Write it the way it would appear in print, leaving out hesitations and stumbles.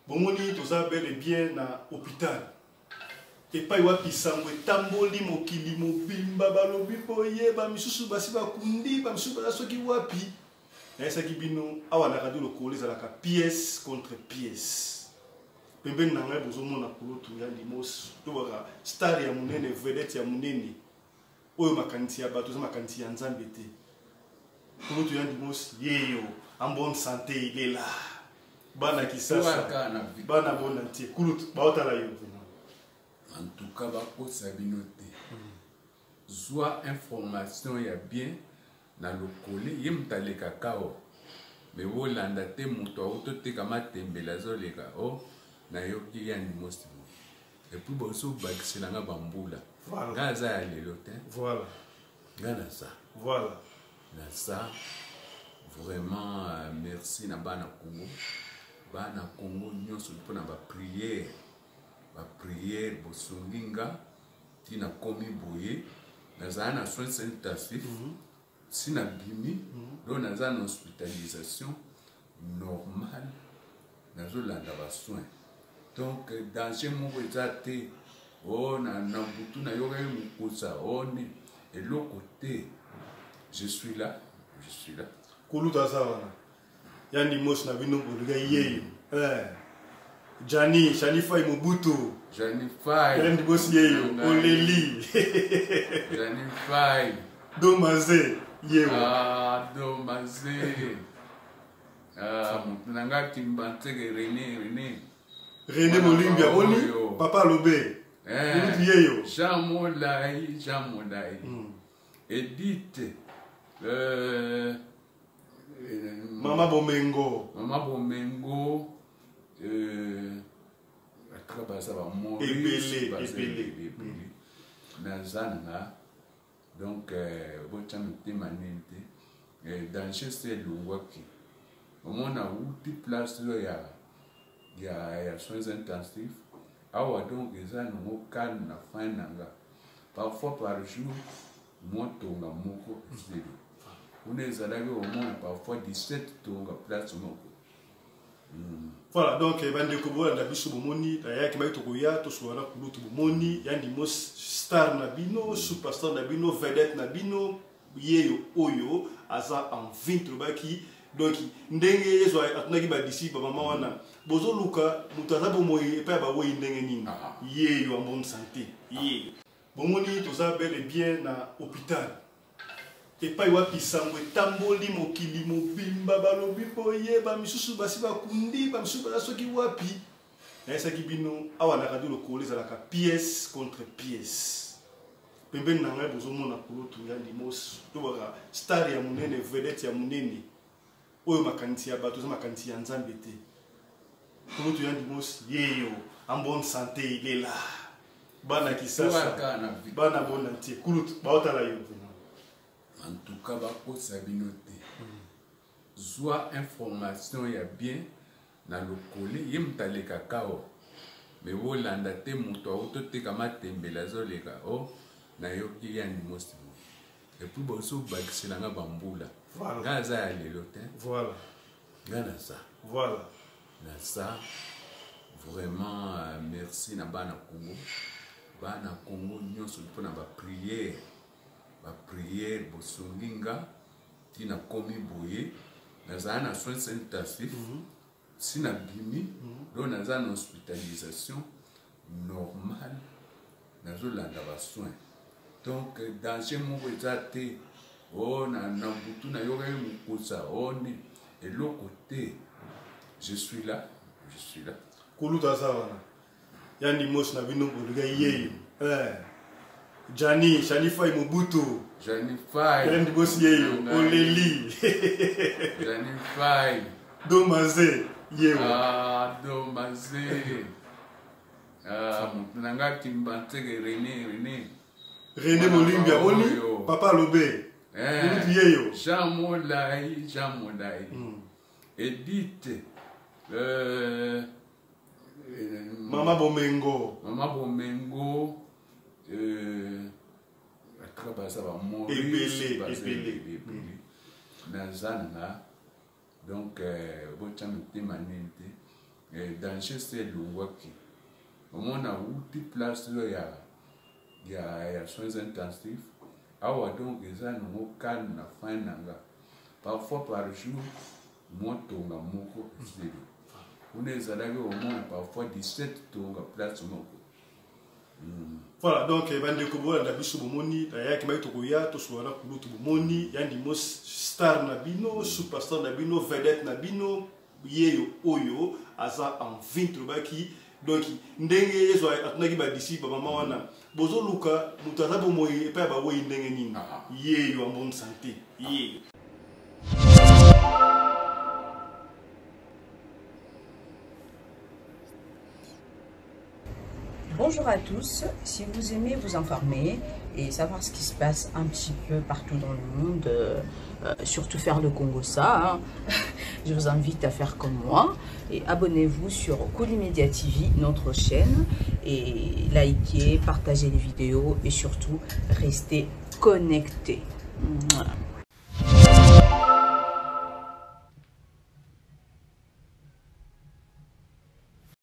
Bomoni toza bel et bien na hôpital. Epai wapi sango etamboli mokili mobimba, balobi boye, bamisusu basi bakundi, bamisusu baza soki wapi. Nayesaki bino awa na Radio Lokole ezalaka pièce contre pièce. Pembeni na ngai bozomona kulutu ya Limos, tobaka star ya monene, vedette ya monene, oyo makanisi ya bato eza makanisi ya Nzambe te. Kulutu ya Limos yeyo en bonne santé, il est là. Bana Kisasa, bana bon entier, kulutu baotala yo. En tout cas bakosa bino te. Zwa information ya bien na Lokole, ye moto alekaka o. Me bolanda te moto auti oteka matembele azoleka o, nayoki ya Ndimosi boye. Et puis bozobakisela nga bambula. Voilà. Nga aza ya lelo te. Voilà. Nga naza. Voilà. Naza vraiment merci na bana Congo. Bana Congo nyonso mpona ba prière. Ba prière bosungi nga ti nakomi boye. Nazala na soins intensifs. Si nabimi, donc naza na hospitalisation normale, nazolanda ba soins. Donc danger moko eza te. Oh, na butu nayokaki mokusa, oh, ne eloko te. Je suis là, je suis là. Kulutu aza wana. Ya Ndimosi na bino bolinga yeyo. Gianni, Shani Fay Mobutu. Gianni Fay. Ya Ndimosi yeyo, oleli. Gianni Fay. Domaze yeyo. Ah, Domaze. Ah, mutu na nga Kimbanseke René, René. René Molimbi amoni papa Lobe. Kulutu yeyo. Jean Molai, Jean Molai. Edith. Mama Bomengo. Mama Bomengo. Atra baza ba Maurice, Ebele, baza ebele. ebele, ebele. Naza nga. Donc botya motema nini te. Danger se elongwaki. Omona wuti place oyo ya soins intensifs. Awa donc eza nango calme na fin na nga. Parfois par jour motonga moko esili. Kuna ezalaki omona parfois 17 tonga place moko. Voilà, donc bandeko bolanda biso bomoni ayaki baki tokoya tosolola na kulutu bomoni ya Ndimos star na bino, superstar na bino, vedette na bino, yeyo oyo aza en vie tolobaki. Donc ndenge Yesu atunaki ba disciples ba mama wana, bozoluka moto aza bomoi epai ya bawei ndenge nini? Yeyo en bonne santé. Ye. Bomoni toza bel et bien na hôpital. Epai wapi sango etamboli mokili mobimba, balobi boye, bamisusu basi bakundi, bamisusu baza soki wapi. Nayesaki bino awa na Radio Lokole ezalaka pièce contre pièce. Pembeni na ngai bozomona kulutu ya Ndimos, tobaka star ya monene, vedette ya monene, oyo makanisi ya bato eza makanisi ya Nzambe te. Kulutu ya Ndimos yeyo en bonne santé, il est là. Bana Kisasa, bana bon entier, kulutu baotala yo. En tout cas bakosa bino te. Zwa information ya bien na Lokole, ye moto alekaka o. Me bolanda te moto auti oteka matembele azoleka o, nayoki ya Ndimosi boye. Et puis bozobakisela nga bambula. Voilà. Nga aza ya lelo te. Voilà. Nga naza. Voilà. Naza vraiment merci na bana Congo. Bana Congo nyonso mpona ba prière. Ba prière bosungi nga ti nakomi boye. Nazala na soins intensifs. Si nabimi, donc naza na hospitalisation normale, nazolanda ba soins. Donc danger moko eza te. Oh, na butu nayokaki mokusa, oh, ne eloko te. Je suis là, je suis là. Kulutu aza wana. Ya Ndimosi na bino bolinga yeyo. Gianni, Shani Fay Mobutu. Gianni Fay. Ya Ndimosi yeyo, oleli. Gianni Fay. Domaze yeyo. Ah, Domaze. Ah, mutu na nga Kimbanseke René, René. René Molimbi amoni papa Lobe. Kulutu yeyo. Jean Molai, Jean Molai. Edith. Mama Bomengo. Mama Bomengo. Atra baza ba Maurice, Ebele, baza ebele. ebele, ebele. Naza nga. Donc botya motema nini te. Eh, danger se elongwaki omona awuti place oyo ya, ya, ya soins intensifs awa donc eza nango calme na fin na nga parfois par jour mwa tonga moko esili kuna ezalaki omona parfois 17 tonga place moko. Voilà, donc eh, bandeko bolanda biso bomoni nayaki mai tokoya tosolola na kulutu bomoni ya ndimo star na bino superstar na bino vedette na bino yeyo oyo aza en vie tolobaki donc ndenge yesu atunaki badisiple bamama wana bozoluka moto aza bomoi epai ya bawei ndenge nini ah. yeyo en bonne santé yeyo. Bonjour à tous, si vous aimez vous informer et savoir ce qui se passe un petit peu partout dans le monde, euh, euh, surtout faire le Congo ça, hein, je vous invite à faire comme moi et abonnez-vous sur Kuli Media TV, notre chaîne, et likez, partagez les vidéos et surtout restez connectés. Mouah.